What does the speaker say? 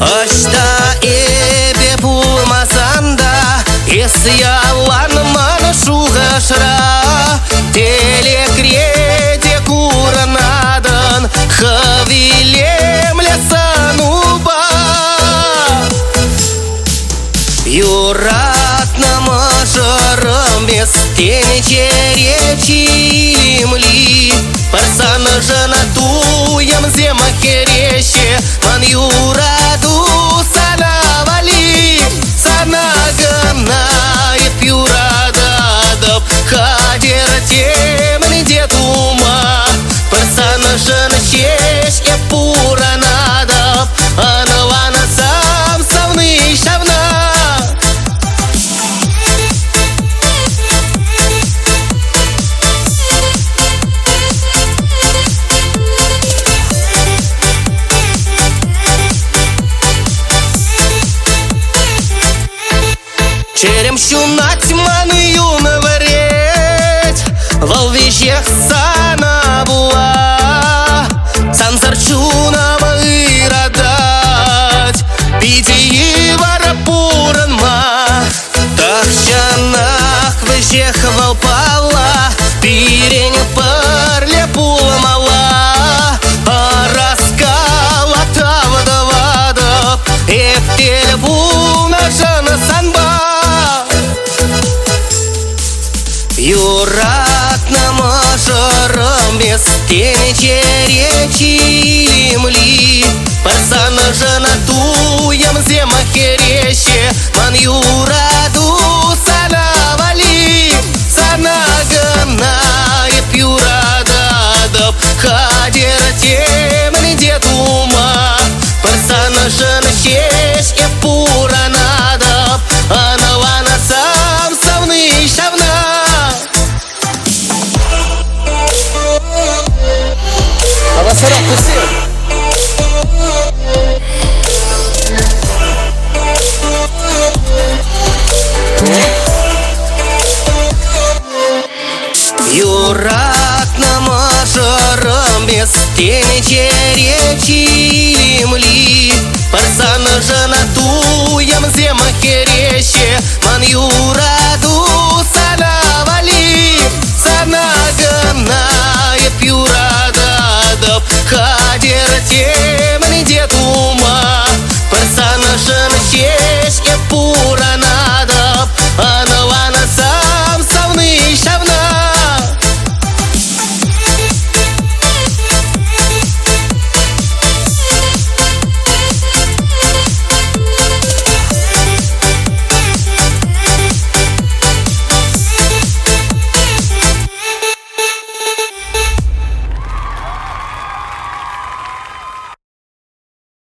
Ӑҫта эпӗ пулмасан та, эс ялан ман шухӑшра. Тӗлӗкре те курӑнатӑн хӑв илемлӗ сӑнупа. Юратнӑ мӑшӑрӑм эс тӗнчере чи илемли. Пӗр саншӑн туйӑмсем хӗреҫҫӗ, ман юрату сана валли. Сана кӑна эп юрататӑп, хатӗр темӗн те тума. Пӗр саншӑн ҫеҫ эп пурӑнатӑп, ӑнлансам савни ҫавна. Чӗрем ҫунать ман юн вӗрет, вӑл веҫех сана пула. Сансӑр чунӑм ыратать, питӗ йывӑр пурӑнма. Тахҫанах вӗҫех вӑл палла, пирӗн пӗрле пулмалла. Ӑраскала тав тӑватӑп, эп тӗл пулнӑшӑн санпа. Юратнӑ мӑшӑрӑм эс тӗнчере чи илемли. Пӗр саншӑн туйӑмсем хӗреҫҫӗ, ман юрату сана валли. Сана кӑна эп юрататӑп, хатӗр темӗн те тума. Пӗр саншӑн ҫеҫ эп пурӑнатӑп, ӑнлансам савни ҫавна. Хавасрах туссем! Юратнӑ мӑшӑрӑм эс тӗнчере чи.